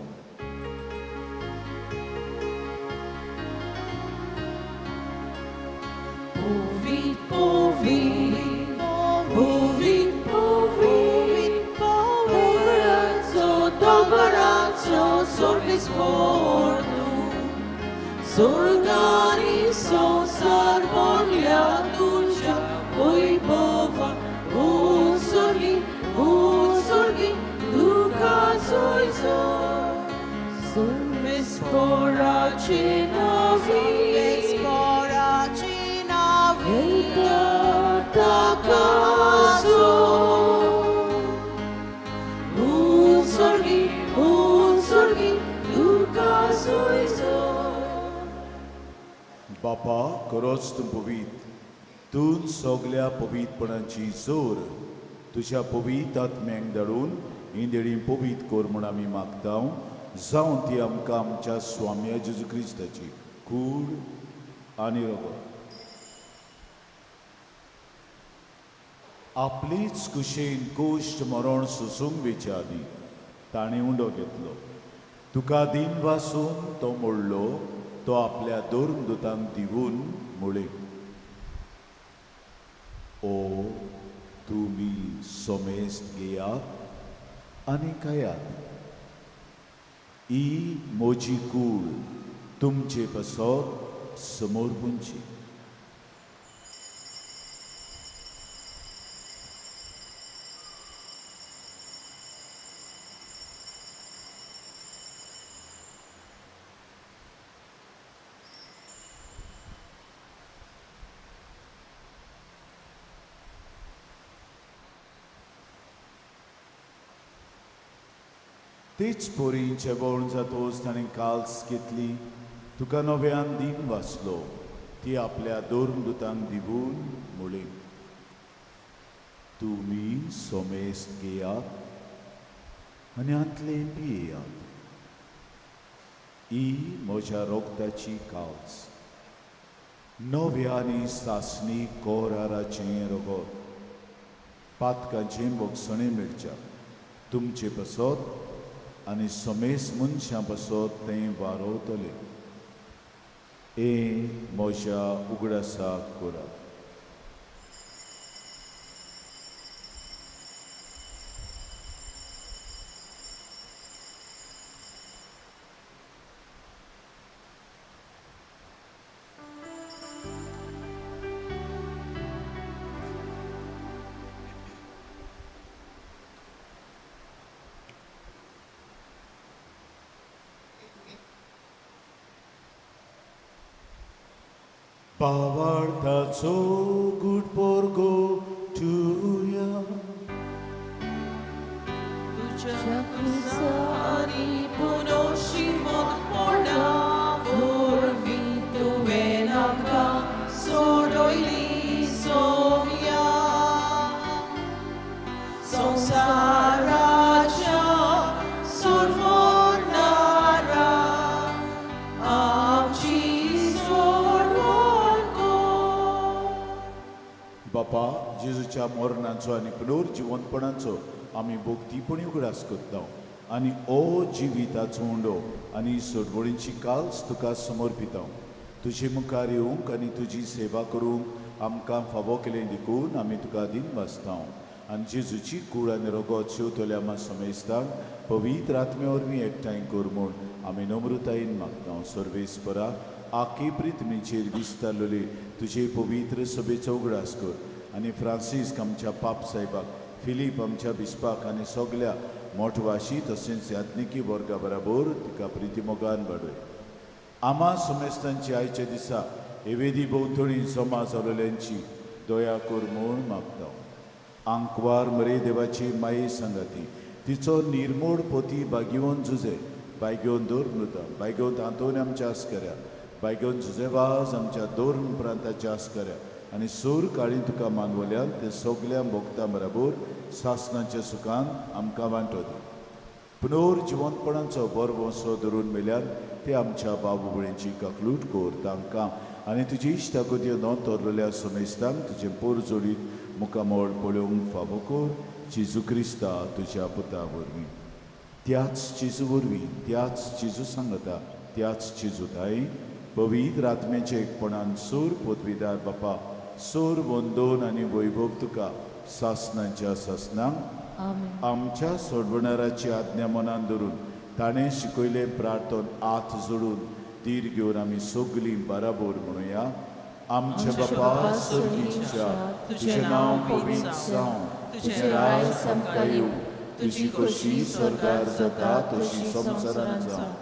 Povit, povit, povit, povit, poverazzo, dobarazzo, sorvisborno, sorgani sonsar borlia duša, vojbova, usorgi, usorgi, duka sojzo, sorvesporacinovi, बापा खरोच तूं पवीत, तूं सगल्या पवीतपणाची जोर तुज्या पवीत आत्म्यांक धाडून ही देणी पवीत कर म्हूण आमी मागता. जावं ती आमकां आमच्या स्वाम्या जेजू क्रिस्ताची कूड आनी रगत आपलीच कुशेन कोश्ट मरण सोसूंक वेच्या आदीं ताणें उंडो घेतलो. तुका दिन वासून तो मोडलो. तो आपल्या दोन दुतांक दिवन म्हळें, ओ तुमी सोमेस्त घेयात आनी खायात. ही म्हजी कूड तुमचे पासत समोर पुंची. तेच पोरी जेवण जातोच ताणें काल्स घेतली. तुका नव्यान दिन वाचलो. ती आपल्या दोन दुतांक दिवन म्हळें, तुमी सोमेस्त घेयात आनी हांतलें पियेयात. ही म्हज्या रोगताची काल्स, नव्या आनी सासणी कोराराचें रगत, पातकाचें भोगसणें मेळच्या तुमचे पासत आनी समेस मनशां पासत तें वारोवतलें. हें म्हज्या उगडासाक करात. पावार्थाचो गुड पोरगो तुया तुज्या कुसानी पुनो शिवोन पोडा. जेजूच्या मरणाचो आनी पुनर्जिवंतपणाचो आमी भोगतीपणी उगडास करता आनी ओ जिविताचो उंडो आनी सोडवणीची काल्स तुका समर्पिता. तुजे मुखार येवंक आनी तुजी सेवा करूंक आमकां फावो केलें देखून आमी तुका दिन वाचता आनी जेजूची कूड आनी रगत शेवतल्या आमा समेस्तांक पवित्र आत्मे वरवीं एकठांय कर म्हूण आमी नम्रतायेन मागता. सर्वेस्परा आखी पृथ्वीचेर विस्तारलेली तुजे पवित्र सभेचो उगडास कर आनी फ्रांसीस्क आमच्या पाप साहेबाक, फिलीप आमच्या बिस्पाक आनी सगल्या मोठवाशी तशेंच याज्ञिकी वर्गा बराबर तिका प्रितीमोगान वाडय. आमा समेस्तांची आयच्या दिसा हे वेदी भोंवतणी जमा जालेल्यांची दया कर म्हूण मागता. आंकवार मरे देवाची माये सांगाती तिचो निर्मोड पोती बागेवन जुजे, बायगेवन दोर मृता, बायगेवन आंतोनी आमच्या आस्कऱ्या, बायगेवन जुजेवाज आमच्या दोन प्रांताच्या आस्कऱ्या आनी सूर काळी तुका मानवल्यान ते सगल्या भोगता बराबर सासनाच्या सुखान आमकां वांटो दी. पुनर्जिवंतपणाचो बरवंसो धरून मेल्यान ते आमच्या बाबू भयणीची काकलूट कर तांकां आनी तुजी इश्टागती नोंद समेस्तांक तुजें पोर जोडीत मुखामळ पळोवंक फावो कर. जेजू क्रिस्ता तुज्या पुता वरवीं, त्याच जेजू वरवीं, त्याच जेजू सांगता, त्याच जेजू ताई पवित्र आत्म्याचे एकपणान सूर पदवीदार बापा सूर वंदोन आनी वैभव तुका सासनाच्या सासनांक. आमच्या सोडवणाराची आज्ञा मनान धरून ताणें शिकयलें प्रार्थन हात जोडून धीर घेवन आमी सगलीं बराबर म्हणुया. आमच्या बापा सर्गीच्या, तुजें नांव पवित्र जावं, तुजें राज आमकां येवं, तुजी खोशी स्वर्गार जाता तशी संवसारांत जावं.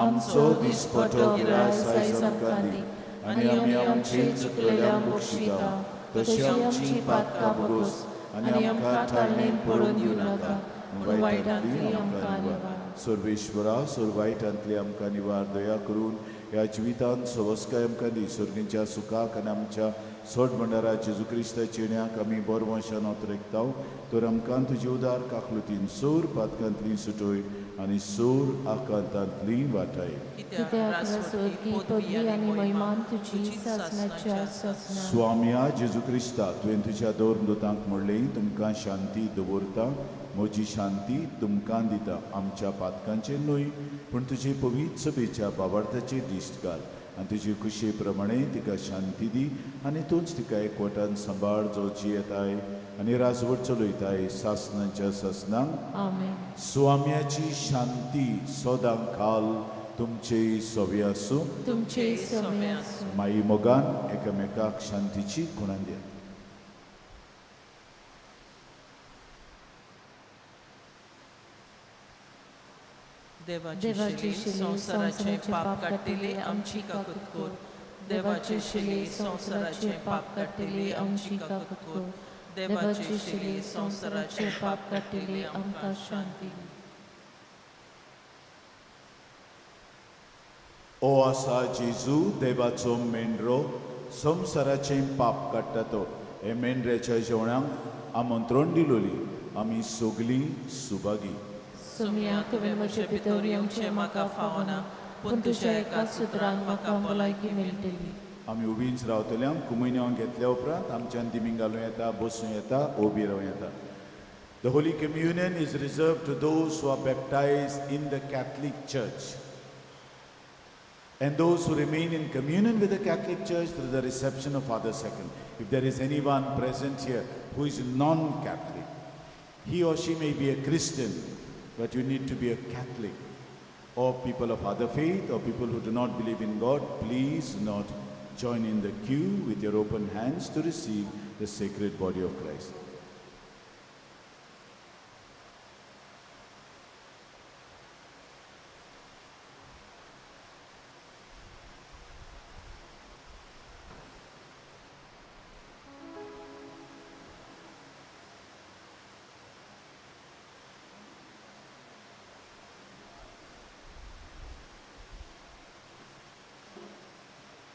आमचो दिसपटो गिरास आयज आमकां दी आनी आमी आमचे चुकलेल्यांक बक्षिता तशी आमची पातकां भोगोस आनी आमकां ताळणेन पडून दिवं नाका पूण वायटांतली आमकां निवार. सर्वेश्वरा, सर्व वायटांतली आमकां निवार. दया करून ह्या जिवितांत सवस्काय आमकां दी. सर्गींच्या सुखाक आनी आमच्या सोड भंडारा जेजू क्रिस्ताच्या येण्याक आमी बरवंशान अतरेकता. तर आमकां तुजी उदार काकलुतीन सूर पातकांतली सुटय आनी सूर आकांतांतली वाटाय. कित्याक स्वर्गी पदवी आनी महिमान तुजी सासनाच्या सासना. स्वाम्या जेजू क्रिस्ता, तुवें तुज्या दोन दुतांक म्हणलें, तुमकां शांती दवरता, म्हजी शांती तुमकां दिता. आमच्या पातकांचेर न्हय पूण तुजे पवित्र सभेच्या बाबार्थाचेर दिश्ट घाल आनी तुजे खुशये प्रमाणे तिका शांती दी आनी तूंच तिका एकवटान सांबाळ, जो जियेताय आनी राजवट चलयताय सासनाच्या सासनांक. आमेन. स्वाम्याची शांती सदां काल तुमचे सवे आसूं. तुमचे सवे आसूं. माई मोगान एकामेकाक शांतीची खुणां दियात. देवाची शिले संवसाराचें पाप काडटली आमची काकूत कर. देवाचे शिले संवसाराचें पाप काडटली आमची काकूत कर. देवाचे शिले संवसाराचें पाप काडटली आमकां शांती. ओ आसा जेजू देवाचो मेंढरो, संवसाराचें पाप काडटा तो. हे मेंढऱ्याच्या जेवणाक आमंत्रण दिलोली आमी सगलीं सुभागी. सोम्या, तुवें म्हजे भितर येवचें म्हाका फावना, पूण तुज्या एका सुत्रान म्हाका भलायकी मेळटली. आमी उबींच रावतल्यांक कुमयन्यांव घेतल्या उपरांत आमच्यान दिमी घालूं येता, बसूं येता, उबी रावं येता. The Holy Communion is reserved to those who are baptized in the Catholic Church and those who remain in communion with the Catholic Church through the reception of Father Sacrament. If there is anyone present here who is non-Catholic, he or she may be a Christian, but you need to be a Catholic. Or people of other faith, or people who do not believe in God, please not join in the queue with your open hands to receive the sacred body of Christ.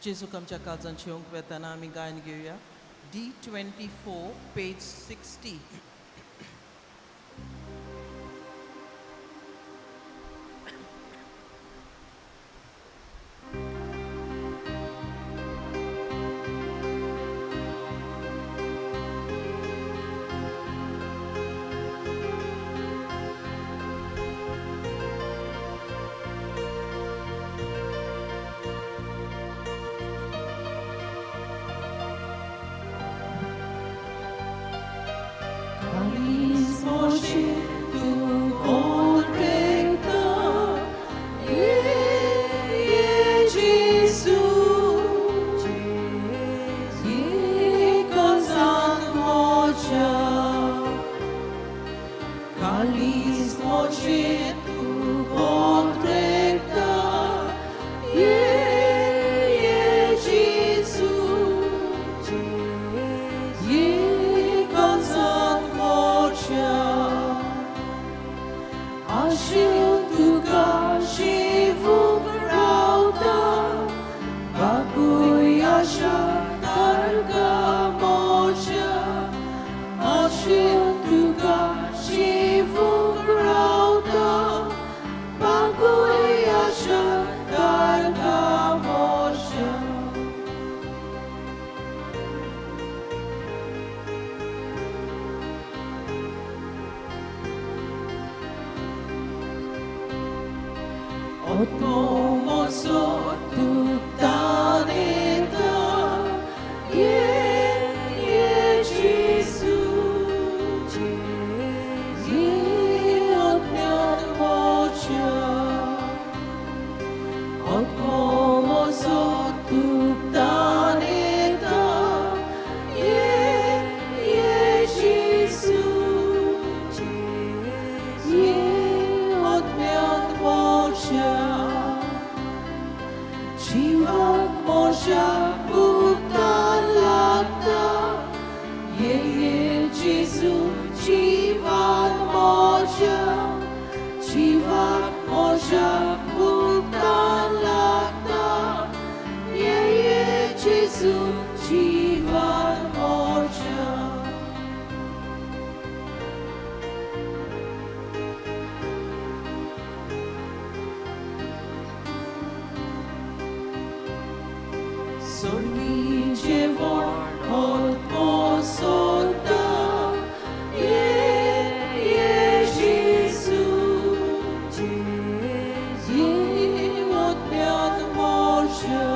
जेजूक आमच्या काळजांत येवंक वेतना आमी गायन घेवया. D 24 page 60. कालीस मोशे तूं कोंट्रेक्ता ये ये जेजू ये काळजान मोज्या कालीस मोशे तूं कोंट्रेक्ता ये ये जेजू ये काळजान मोज्या आशिव तुका शिवूंक रावता बापूय आशा तारका मोज्या आशिव तुका शिवूंक रावता बापूय आशा तारका मोज्या. Otmo tu taneta ye ye Jesu ye otmian mocha Otmo tu taneta ye ye Jesu ye otmian mocha Jivak moja butalata Ye ye Jesu Jivan moja Jivak moja butalata Ye ye Jesu Jivan moja. Sorgi जेवण होत सोता ये ये जेजू ये ओत्म्यान मोर्जा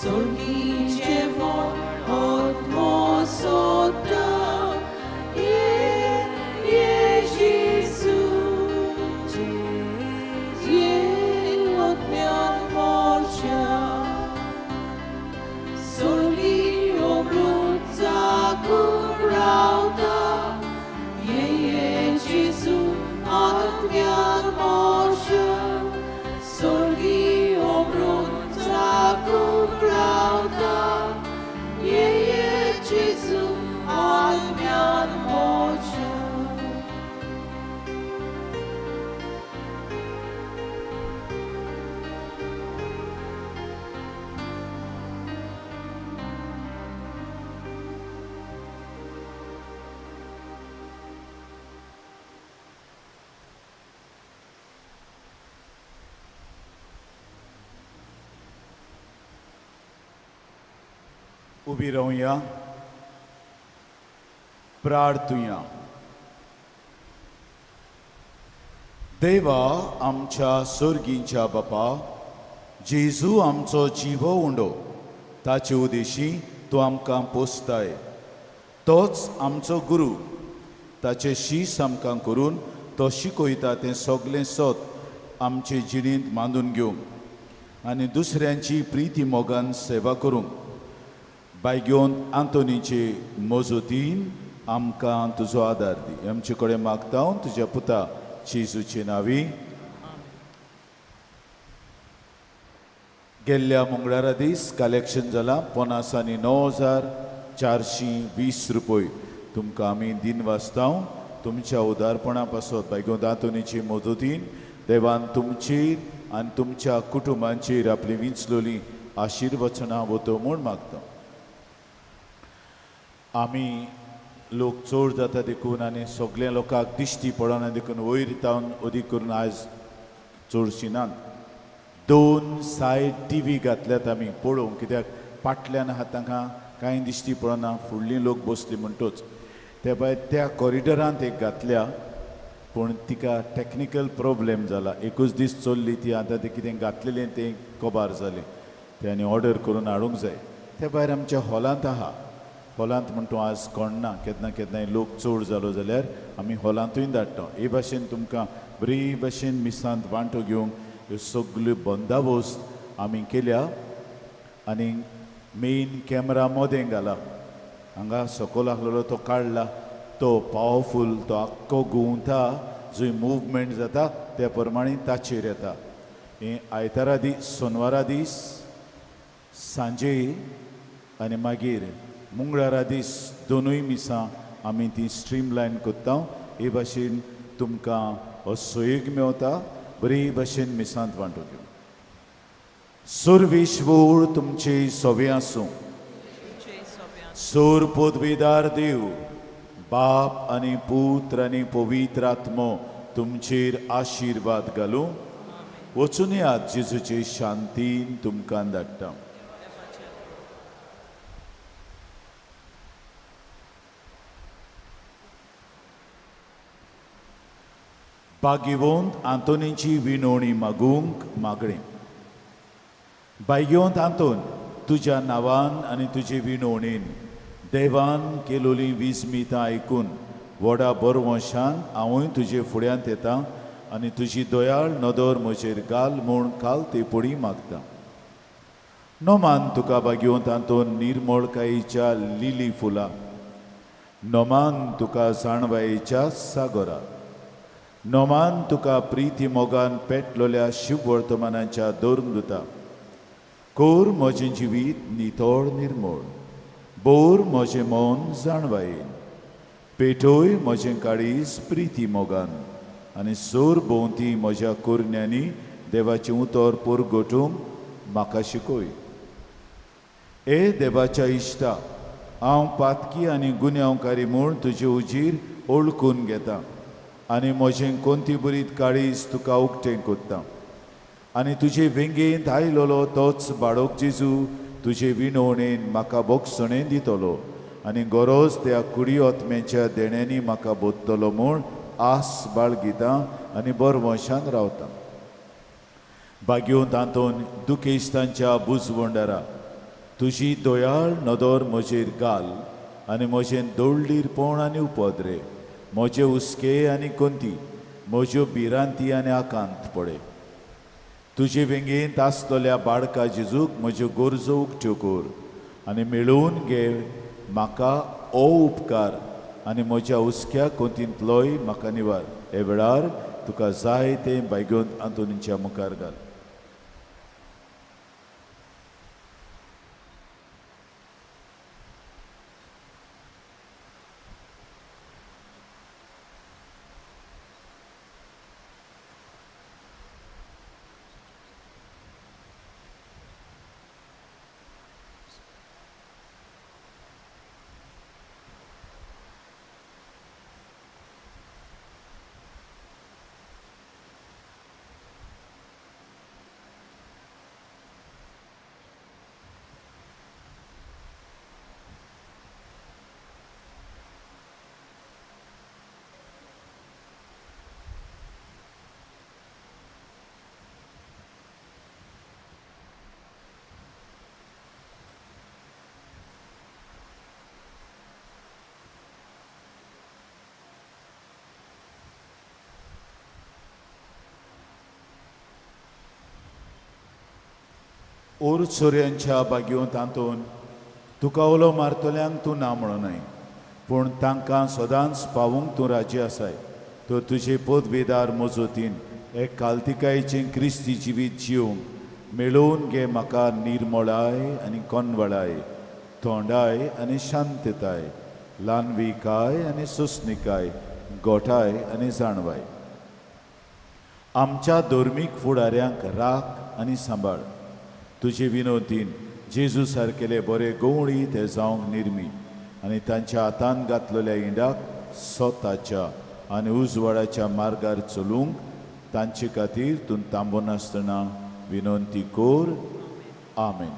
सोर्गी जेवण होत सोता ये ये जेजू ये ओत्म्यान मोर्जा Sorgi obrutza kurauta Ye ye Jesu atmian morsha Sorgi obrutza kurauta Ye ye Jesu atmian morsha. उबी रावया प्रार्थुया. देवा आमच्या सोर्गींच्या बापा, जेजू आमचो जिवो उंडो ताचे उदेशी तूं आमकां पोसताय. तोच आमचो गुरू, ताचे शीस आमकां करून तो शिकयता तें सगलें सत आमचे जिणेंत मांदून घेवंक आनी दुसऱ्यांची प्रिती मोगान सेवा करूंक बायगेवन आंतोनीचे मजतीन आमकां तुजो आदार दी. आमचे कडेन मागता हांव तुज्या पुता जेजूचे नांवी. गेल्ल्या मंगळारा दीस कलेक्शन जालां 59,420 रुपय. तुमकां आमी दिन वाचता तुमच्या उदारपणा पासत. बायगो आंतोनीचे मजतीन देवान तुमचेर आनी तुमच्या कुटुंबांचेर आपली विंचलोली आशिर्वचनां वतो म्हूण मागता. आमी लोक चड जाता देखून आनी सगल्या लोकांक दिश्टी पडना देखून वयर तावन अदीक करून आयज चडशीं नात. 2 सायड टी व्ही घातल्यात आमी पळोवंक, कित्याक फाटल्यान आहा तांकां कांय दिश्टी पडना, फुडलीं लोक बसली म्हणटूच. ते भायर त्या कॉरिडोरांत एक घातल्या, पूण तिका टॅक्निकल प्रोब्लेम जाला. एकूच दीस चल्ली ती, आतां तें कितें घातलेलें तें कबार जालें, तें आनी ऑर्डर करून हाडूंक जाय. ते भायर आमच्या हॉलांत आहा हॉलांत म्हण तूं आज कोण ना, केन्ना केन्नाय लोक चड जालो जाल्यार आमी हॉलांतूय धाडटा. हे भाशेन तुमकां बरी भाशेन मिसांत वांटो घेवंक ह्यो सगल्यो बंदाबस्त आमी केल्या. आनी मेन कॅमरा मदें घाला, हांगा सकयल आसलेलो तो काडला, तो पावरफूल, तो आख्खो घुंवता, जंय मुवमेंट जाता त्या प्रमाणे ताचेर येता. हें आयतारा दीस, सोनवारा दीस सांजे आनी मागीर मंगळारा दीस दोनूय मिसां आमी ती स्ट्रीमलायन करता. हे भाशेन तुमकां हो सोयीक मेवता, बरी भाशेन मिसांत वांटो घेवंक. सर्वेश्वर तुमचे सवे आसूं. सोर पदवीदार देव बाप आनी पुत्र आनी पवित्र आत्मो तुमचेर आशिर्वाद घालूं. वचून यात, जेजूचे शांतीन तुमकां धाडटा. भाग्यवंत आंतोनीची विनवणी मागूंक मागणें. भाग्यवंत आंतोन, तुज्या नांवान आनी तुजे विनवणीन देवान केलोली विस्मितां आयकून व्हडा बरवंशान हांवूय तुजे फुड्यांत येता आनी तुजी दयाळ नदर म्हजेर घाल म्हूण काल ते पडी मागता. नोमान तुका भाग्यवंत आंतोन निर्मळकायेच्या लिली फुलां, नोमान तुका जाणवायेच्या सागोरा, नोमान तुका प्रिती मोगान पेटलोल्या शिववर्तमानाच्या धर्मदुता. कोर म्हजें जिवीत नितळ निर्मळ, बोर म्हजें मन जाणवायेन, पेटोय म्हजें काळीज प्रिती मोगान आनी सोर भोंवती म्हज्या कोरण्यांनी देवाचें उतर परगटूंक म्हाका शिकय. ए देवाच्या इश्टा, हांव पातकी आनी गुन्यांवकारी म्हूण तुजे उजीर ओळखून घेता आनी म्हजें कोंती बरीत काळीज तुका उक्तें कोत्ता आनी तुजे वेंगेंत आयलोलो तोच बाळक जेजू तुजे विनवणेन म्हाका बोगसणें दितलो आनी गरज त्या कुडी आत्म्याच्या देण्यांनी म्हाका बोधतलो म्हूण आस बाळगिता आनी बरवंशान रावता. भाग्यवंत आंतोन दुखेस्तांच्या बुजवंडारा, तुजी दयाळ नदर म्हजेर घाल आनी म्हजें दोळडीरपण आनी उपद्रे, म्हजे हुस्के आनी कोंती, म्हज्यो भिरांती आनी आकांत पळय. तुजे वेंगेंत आसतल्या बाळका जेजूक म्हज्यो गरजो उक्त्यो कर आनी मेळोवन घे म्हाका ओ उपकार आनी म्हज्या हुस्क्या कोंतींतलोय म्हाका निवार. हे वेळार तुका जाय तें भाग्यवंत आंतोनीच्या मुखार घाल. ओर चोरयांच्या भाग्यवंत आंतोन, तुका उलो मारतल्यांक तूं ना म्हणूनय, पूण तांकां सदांच पावूंक तूं राजी आसाय. तर तुजे पदवेदार मजतीन एक कालतिकायेचें क्रिस्ती जिवीत जिवंक मेळोवन घे म्हाका निर्मळाय आनी कोनवळाय, थोंडाय आनी शांतताय, ल्हानविकाय आनी सोंसणिकाय, गोठाय आनी जाणवाय. आमच्या धर्मीक फुडाऱ्यांक राख आनी सांबाळ. तुजे विनोदीन जेजू सारकेले बरे गवळी ते जावंक निर्मी आनी तांच्या हातान घातलेल्या इंडाक स्वताच्या आनी उजवाडाच्या मार्गार चलूंक तांचे खातीर तूं थांबनासतना विनंती कर. आमेन.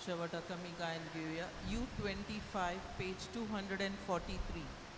शेवटाक आमी गायन घेवया U25 page 243.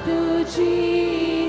तुझी